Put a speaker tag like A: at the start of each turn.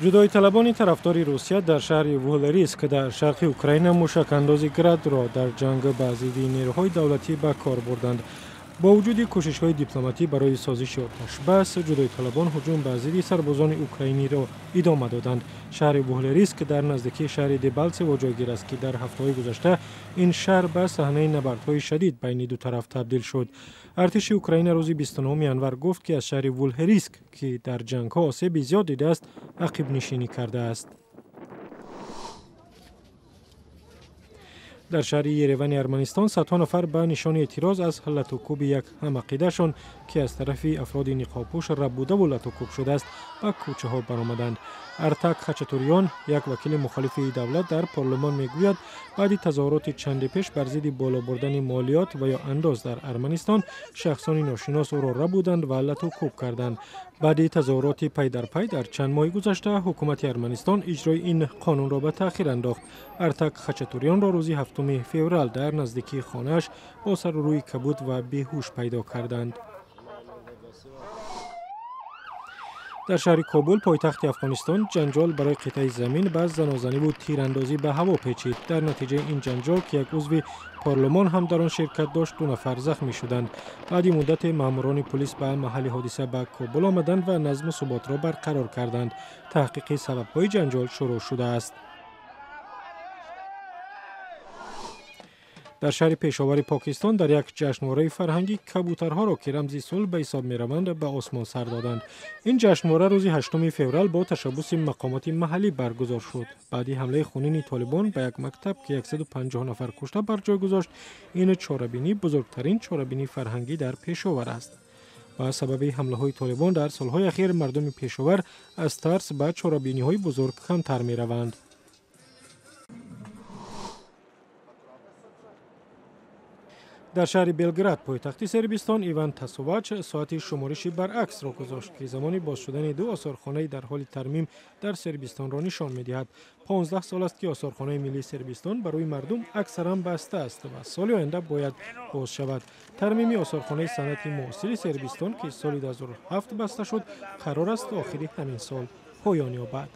A: Ҷудоиталабони тарафдори Русия дар шаҳри Вуҳлериск дар шарқи Украина мушакандози Градро дар ҷанг ба зидди нерӯҳои давлатӣ ба кор бурданд. Бо вуҷуди кӯшишҳои дипломатӣ барои созиши оташбас, ҷудоиталабон ҳуҷум ба зидди сарбозони украиниро идома доданд. Шаҳри Вуҳлериск дар наздикии шаҳри Дебалсево ҷойгир аст, ки дар ҳафтаҳои гузашта ин шаҳр ба саҳнаи набардҳои шадид байни ду тараф табдил шуд. Артиши Украина рӯзи 29 январ гуфт, ки аз шаҳри Вулҳериск, ки дар ҷангҳо осеби зиёд дидааст, ақибнишинӣ кардааст. Дар шаҳри Еревани Арманистон садҳо нафар ба нишони эътироз аз латукӯби як ҳамақидашон, ки аз тарафи афроди ниқобпӯш рабудаву латукӯб шудааст, ба кӯчаҳо баромаданд. Артак Хачатурён, як вакили мухолифи давлат дар парлумон, мегӯяд, баъди тазоҳуроти чанде пеш бар зидди боло бурдани молиёт ва ё андоз дар Арманистон, шахсони ношинос ӯро рабуданд ва латукӯб карданд. Баъди тазоҳуроти пай дар пай дар чанд моҳи гузашта, ҳукумати Арманистон иҷрои ин қонунро ба таъхир андохт. Артак Хачатурёнро рӯзи 7 феврал дар наздикии хонааш бо сару рӯи кабуд ва беҳуш пайдо карданд. Дар шаҳри Кобул, пойтахти Афғонистон, ҷанҷол барои қитъаи замин ба занозаниву тирандозӣ ба ҳаво печид. Дар натиҷаи ин ҷанҷол, ки як узви парлумон ҳам дар он ширкат дошт, 2 нафар захмӣ шуданд. Баъди муддате маъмурони пулис ба маҳалли ҳодиса ба Кобул омаданд ва назму суботро барқарор карданд. Таҳқиқи сабабҳои ҷанҷол шурӯъ шудааст. Дар шаҳри Пешовари Покистон дар як ҷашнвораи фарҳангӣ кабӯтарҳоро, ки рамзи сулҳ ба ҳисоб мераванд, ба осмон сар доданд. Ин ҷашнвора рӯзи 8 феврал бо ташаббуси мақомоти маҳаллӣ баргузор шуд. Баъди ҳамлаи хунини толибон ба як мактаб, ки 150 нафар кушта бар ҷой гузошт, ин чорабинӣ бузургтарин чорабинии фарҳангӣ дар Пешовар аст. Ба сабаби ҳамлаҳои толибон дар солҳои ахир мардуми Пешовар аз тарс ба чорабиниҳои бузург камтар мераванд. Дар шаҳри Белград, пойтахти Сербистон, Иван Тасовач соати шумориши баръаксро гузошт, ки замони боз шудани 2 осорхонаи дар ҳоли тармим дар Сербистонро нишон медиҳад. 15 сол аст, ки осорхонаи миллии Сербистон барои мардум аксаран баста аст ва соли оянда бояд боз шавад. Тармими осорхонаи санъати муосири Сербистон, ки соли 2007 баста шуд, қарор аст охири ҳамин сол поён ёбад.